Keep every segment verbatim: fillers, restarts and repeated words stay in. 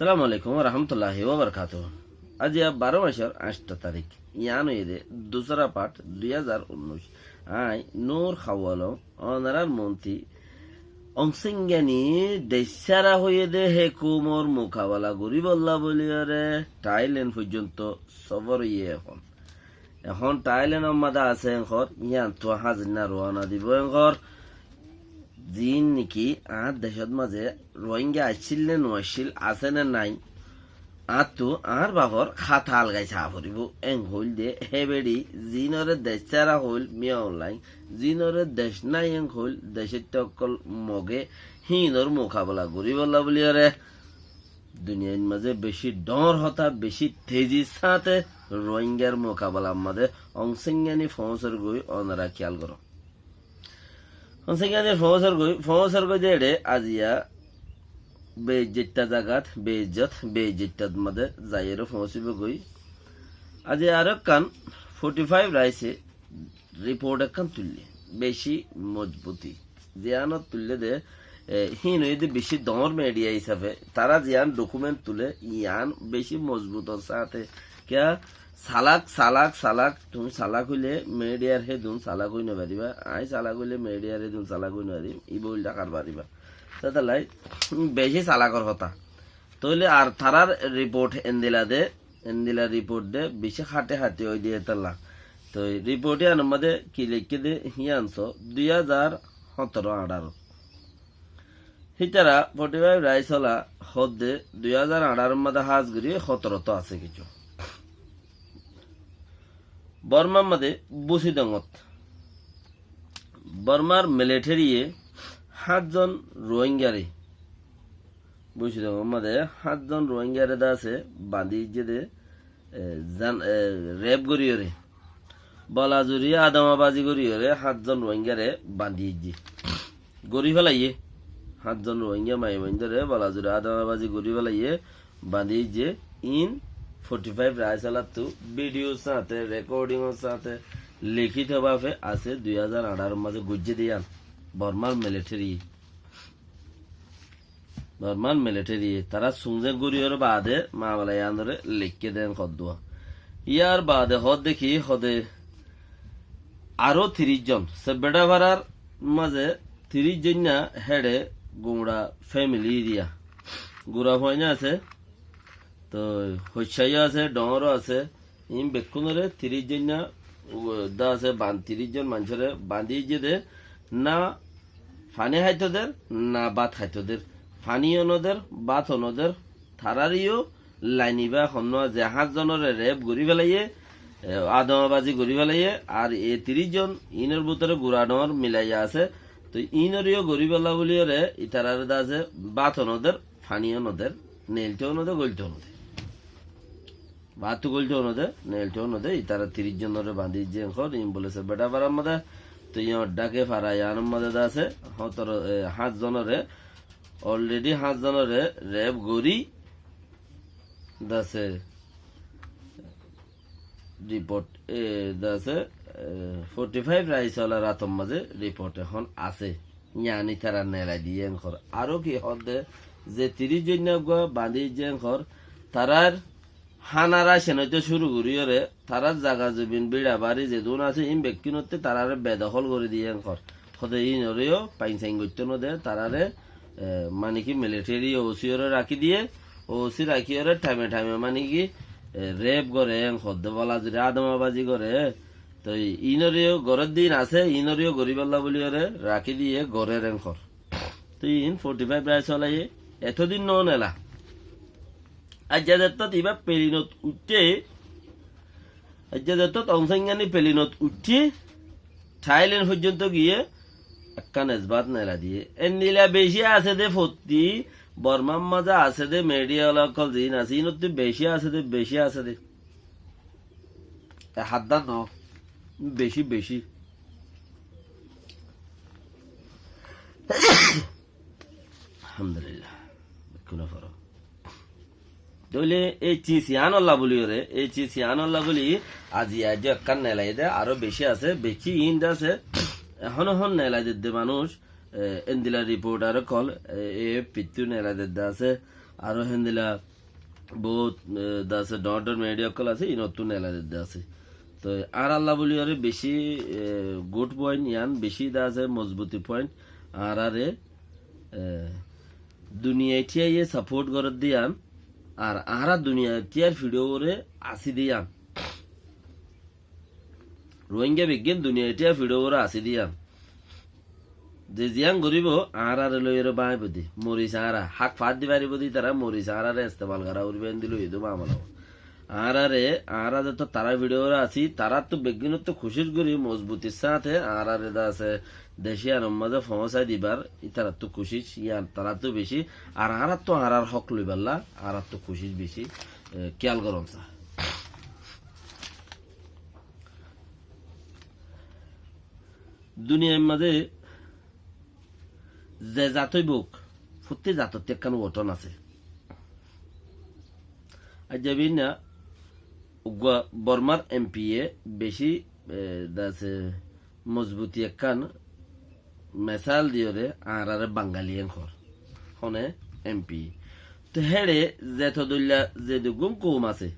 Assalamu alaikum warahmatulláhi wabarakátuhu. Aijja baró macór añctho tarík. Yián óiye dé dusára part dui házar unnúic. Añí Nur Hawalom, onorar montí Ong San Suu Kyi dec sára óiye dé, hékumor mukabela goríbolla bóliyoré Thailand foijjonto sófor óiye ehón. Ehón Thailandor mazé asé enkor, yiántu házir ná ruána dibou enkor. Ziín niki añár decót mazé Rohingya accíl né no accíl, asé né nái, añáttu añár bafor háta algai saá foribóu. Eng hoóil dé hé beçi, ziínoré dec sára hoóil Min Aung Hlaing, ziínoré dec nái eng hoóil decóitta ókkol Moge, híinor mukabela goríbolla bóliyoré duniyair mazé bicí dhoóñr hotá, bicí tezir sáñte Rohingyar mukabelar mazé Ong San Suu Kyi foóñsor goi, onora kiyál goró. Ong San Suu Kyi foóñsor goi, foóñsor goi dé eçé aijja beijjotta zagat, beijjot, beijjottat mazé zaiyóre foóñsibou goi. Aijja aró ekkán Fortify Rights e riport ekkán tuillé, bicí mozbuti. Ziyánot tuillé dé, e, híin óiye dé bicí dhoóñr media hísafe, tará ziyán dokument tulé, yián bicí mozbutor sáñte. Kiyá, salak, salak, salak, tuñí salak óile mediar hédun salak ói no faribá, añí salak óile mediar hédun salak ói no farim, ibá uildha karbari ibá. Tóile bicí salakor hotá. Tóile ar tarár riport endila dé, endila riport dé bicí háti háti óiye dé hétolla. Toi riport yíanor mazé ki leikké dé, hían só, dui házar hóñtoro añçáro. Hítara Fortify Rights ola hoódde dui házar añçáror mazé hás gorí hótorot asé kessú. Bormar mazé Busidongot Bormar military ye háñtzon Rohingyare, Busidongor mazé háñtzon Rohingyare dé asé bandí aijjé dé, e, zan-, e, rep goríyoré, bolazuri adomabazi goríyoré háñtzon Rohingyare bandí aijjé. Gorí felaiyé. Háñtzon Rohingya maiyafuaindóre bolazuri adomabazi gorí felaiyé, bandí aijjé. Iín Fortify Rights olattu video sáñte, recording or sáñte, likito bafe asé, dui házar añçáror mazé goijjé dé yían. Bormar military Bormar military ye tará sungze goríyor baade mamela yíanoré leikké dé hoddúa. Yar baade hoódde ki hoóde aró tiríc zon, Sebbedafarar mazé tiríc zoinna héçe gura family diya. Gura fuain asé, toi hoiccá yó asé, dhoóñr ó asé, iín bekkúnoré tiríc zoinna, u, dé asé, ban-, tiríc zon maincóre bandí aijjé dé, na faní háito der, na bát háito der. Faní yó no der, bát ó no der. Taráre yó lain ibá honnúa ze háñt zonoré rep gorí felaiyé, e, adomabazi gorí felaiyé, ar e tiríc zon iínor bútore gura dhoóñr milaiya asé. Toi iínoré yó gorí fela bóliyoré itaráre dé asé bát ó no der, faní yó no der, neilto ó no der, goilto ó no der. Bát ó goilto ó no der, neilto ó no der, itará tiríc zonoré bandí aijjé enkor, iín bóle Sebbedafarar mazé, toi iín Dháke fara yíanor mazé dé asé, hótoro, e, háñt zonoré, already háñt zonoré rep gorí dé asé riport, e, dé asé, e, Fortify Rights olar átor mazé riport ehón asé. Yían itará neelai diyé enkor. Aró ki hoódde ze tiríc zoinna gua bandí aijjé enkor, tarár hána racen óite cúru goríyoré, tarár zaga zobin bíça bari zedún asé, iín bekkúnottú taráre bedohól gorí diyé enkor. Hoóde iínoré yó fain-sain goittó no de, taráre, e, mani ki military O C oré rakí diyé, O C rakíyoré thaime thaime mani ki, e, rep goré, en hoódde bolazuri adomabazi goré. Toi iínoré yó gorér din asé, iínoré yó goríbolla bóliyoré rakí diyé, gorér enkor. Toi iín Fortify Rights olaye etodin no neela. Aijja zettót ibá pelinot uiththé, aijja zettót Ong San Suu Kyi pelinot uiththé, Thailand foijjonto giyé ekkán esbat neela diyé. Endila bicí asé dé fottí, Bormar mazé asé dé media ola ókkol ziín asé, iínottú bicí asé dé, bicí asé dé. E haddá no, bicí, bicí. Alhamdulillah. Bekkúne foro. Tóile ei ciz yiánolla bóliyoré, ei ciz yiánolla bóli aijja aijja ekkán neelai de, aró bicí asé, bicí iín de asé. Ehón ehón neelai dedde manúic, e, endila reporter ókkol, e, A F P ttú neelai dedde asé, aró héndila bout, e, de asé, dhoóñr dhoóñr media ókkol asé, inottú nelai de asé. Toi añáralla buli óre beci, e, good point, yián beci de asé mozbuti point, añáráre, e, duniyai thíyaye support gorédde yián, ar añára duniyai thíyar fiçóore así de yián. Rohingya beggín duniyai thíya fiçóore así de yián. Ze ziyán goríbo, añáráre loiyóre báñgibo de. Moris añára, hák faát di faribó de ítara, moris añáráre estemal gorá foribó, endilla óiye de mamala. Añáráre, añára zeto tará fiçóore así, taráttu beggínottú kucíc gorí mozbutir sáñte añáráre de asé, dec yiánor mazé foóñsai dibar, ítarattú kucíc yián taráttu beci, ar añáráttu añárár hók loibálla, añáráttu kucíc beci, e, kiyál gorón sa. Duniyair mazé ze zat óibok, fottí zatottú ekkán wotón asé. Aijja bínna uggúa Bormar M P ye beci, e, de asé mozbuti ekkán mesal diyóre añáráre Bangali en hoór. Hone M P. Te héçe zeto dóilla zeduggún koum asé,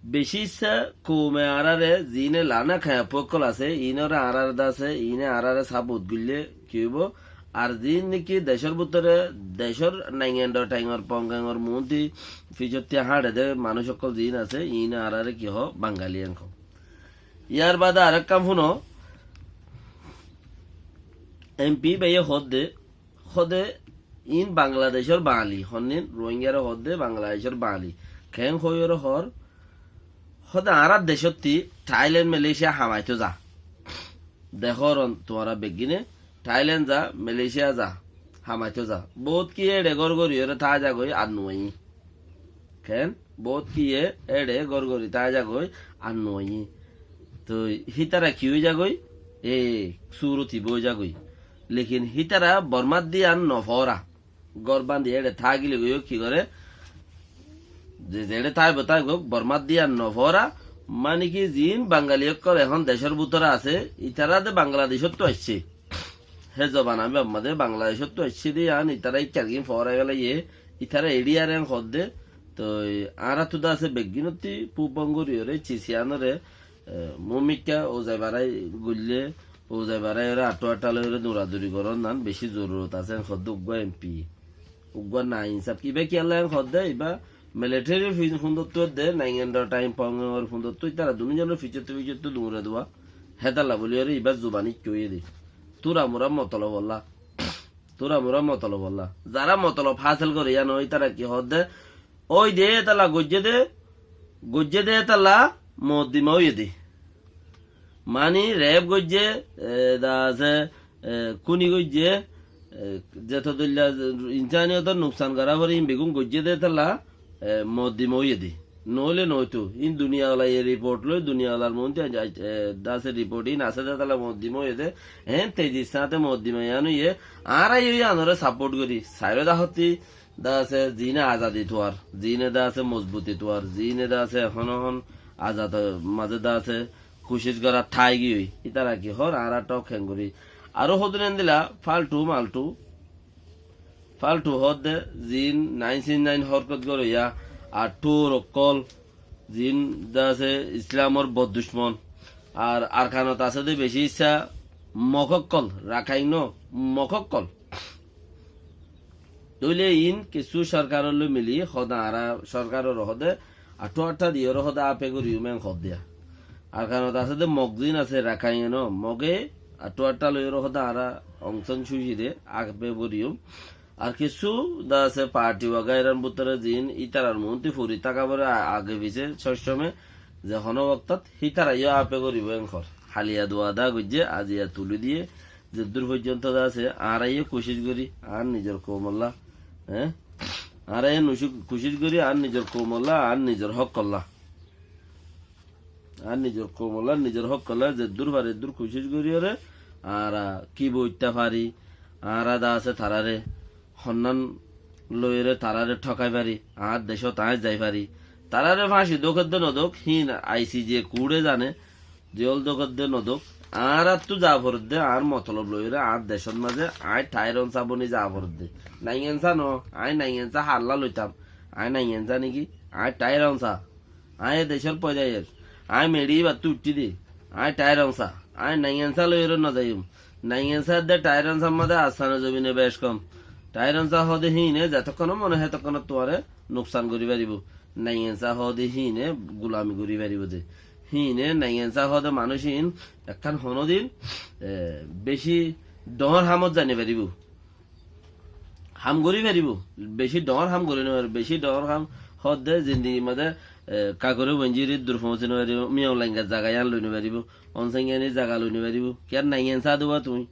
beci issá koume añáráre, ziíne lana kaiyappú ókkol asé, iínoré añáráre de asé, iíne añáráre support goillé ki óibo? Ar ziín niki decór bútore, decór naingendo thaingor pongengor muúnti ficottí háñçe de manúic ókkol ziín asé, iíne añáráre ki hoó? Bangali en hoó. Yar baade arekkán fúno, M P báiye hoódde, hoóde iín Bangladecór Bañali, honnín Rohingyare hoódde Bangladecór Bañali. Keén hoóiyoré hoór, hoóde añárár decótti Thailand, Malaysia hamaitó za. Dekór tuáñra beggíne Thailand za, Malaysia za, hamaitó za. Bóut ki éçe gór goríyoré táa zagói ar nuaiyí. Keén? Bóut kiyé éçe gór gorí táa zagói ar nuaiyí. Toi hítara ki ói zagói? E suroti bói zagói. Lekin hítara Bormát diyan nofóra. Gór báñdi éçe táa gile goiyó ki goré? Ze zeçé táibo táigok, Bormát diyan nofóra. Mani ki ziín Bangali ókkol ehón decór bútore asé, ítara de Bangladecóttu aiccé. Hé zoban ami bammá de Bangladecóttu aiccé de yián ítara íkkargín foórai félaiyé, ítara eçíyar en hoódde. Toi añáráttu de asé beggínottí púbon goríyoré cis yiánoré, e, mumikká ouzai barai goillé, ouzai baraiyoré aththú aththá loiyoré duraduri gorón nan beci zorurot asé en hoódde uggúa M P. Uggúa nainsaf. Ibá kiyólla en hoódde, ibá military fi-, fundottú edde, naingendo thaing pongengor fundottú, ítara dunúzonor ficottú ficottú duñre duwa. Hétalla bóliyoré ibár zuban ikká óiye de. Túramura motolobolla. Túramura motolobolla. Zará motolob hásel goré yián ói, ítara ki hoódde? Ói de étalla goijjé de, goijjé de étalla moddima óiye de. Mani rep goijjé, e, de asé, e, kúni goijjé, e, zeto dóilla insaniyotor nuksan gorá foré, iín beggún goijjé de étalla, e, moddima óiye de. Noóile noóitou. Iín duniyawalaye riport loi, duniyawalar muúnti, e, de asé riport iín asé de étalla moddima óiye de. Eén tezir sáñte moddima yián óiye. Añára yó yiánoré saport gorí. Sairó dahottí de asé, ziíne azadi tuar, ziíne de asé mozbuti tuar, ziíne de asé ehón ehón azador mazé de asé kucíc gorá tháigiyoi. Ítara ki hoór, añára thók héng gorí. Aró hodún endilla falthu malthu, falthu hoódde, ziín nain sin nain hórkot goróya, ar thur ókkol, ziín de asé Islamor bodducmon, ar Arkanot asé de beci issá Mog ókkol, Rakhain no, Mog ókkol. Tóile iín kessú sorkaror loi mili hoóde, añára sorkaroré hoóde, aththú aththá diyoré hoóde ape goríyum en hoódde. Arkanot asé de Mog ziín asé Rakhain no, Moge aththú aththá loiyoré hoóde añára Aung San Suu Kyi re ape goríyum. Ar kessú de asé parti wagairar bútore ziín ítarar muúnti furi táka foré a-, age fisé soccome ze honó woktot hítara yó ape goríbo en hoór. Haliya duwa dá goijjé, aziya tulí diyé, zeddúr foijjonto de asé, añára yó kucíc gorí, añár nizor koumolla, eé? Añára yó nucú-, kucíc gorí, añár nizor koumolla, añár nizor hókkolla. Añár nizor koumolla, nizor hókkolla, zeddúr fari eddúr kucíc goríyoré, añára ki boitta fari, añára de asé taráre, honnán loiyoré taráre thókai fari, añár decót aññí zai fari. Taráre fáñci dóuk edde nodóuk, híin I C J kuçé zane, Ziyól dókedde nodók, añáráttu za foredde, añár motolob loiyóre, añár decót mazé aññí thair onsa boni za foredde. Nai onsa no, aññí nai onsa hálla loitam. Aññí nai onsa niki? Aññí thair onsa. Aññí e decór foida óiyer. Aññí meçi íbattú uiththí de. Aññí thair onsa. Aññí nai onsa loiyóre no zaiyum. Nai onsa edde thair onsar mazé asmane zobine bec kom. Thair onsa hoóde híine zetokkon mone hétokkon tuáñre nuksan gorí faribó. Nai onsa hoóde híine gulami gorí faribó de. Híine nai onsa hoóde manúic híin ekkán honódin, e, bicí dhoóñr hamot zai no faribó. Ham gorí faribó. Bicí dhoóñr ham gorí no faribó. Bicí dhoóñr ham hoóde zindigir mazé, e, kakore bonjiri dur foóñsi no faribó. Miyau laingar zaga yían loi no faribó. Onsaingáni zaga loi no faribó. Kiyá nai onsa de uwá tuñí?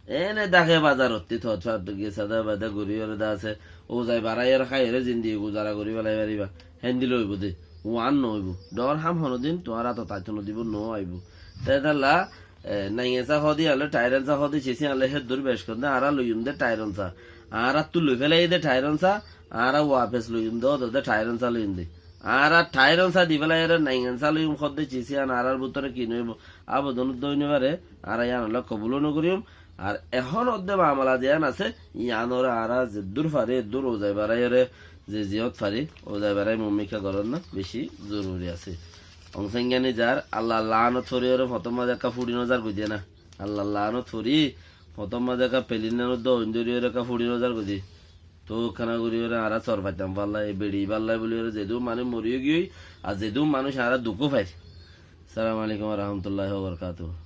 Ene dake bazarottí tot fat gesa da bada gorí ore da asé. Uzai barai ore hái ore zindigi guzara gorí felai faribá. Héndilla óibo de. Uán no óibo. Dhoóñr ham honódin tuáñr átot aitó no dibo, no aibó. Te dalla, e, nai onsa hoóde añáre thair onsa hoóde cisi añáre héddur bec kom de añára loiyum de thair onsa. Añáráttu loi felai de thair onsa, añára wafes loiyum de, ódode thair onsa loiyum de. Añára thair onsa di felai ore nai onsa loiyum hoóde cisi an añárar bútore ki no óibo? Abodon uddá ói no fare, añára yíanolla kobul ó no goríyum. Ar ehón edde mamala ziyán asé, yíanoré añára zeddúr fari, eddúr uzai barai ore, ze ziyót fari, uzai barai mummika gorón na, bicí zoruri asé. Onsaingáni zar, Allar laanot fori ore, fotór mazé ekká furi no zar goi de na. Allar laanot fori, fotór mazé ekká pelin nanot dóin dóri ore ekká furi no zar goi de. Tóu ekkán gorí ore añára sor faitam falla, e beçi falla buli ore zedún manúic mori giyói, ar zedún manúic añára duk fair. Assalamu alaikum wa rahmatullahi wa barakatuhu.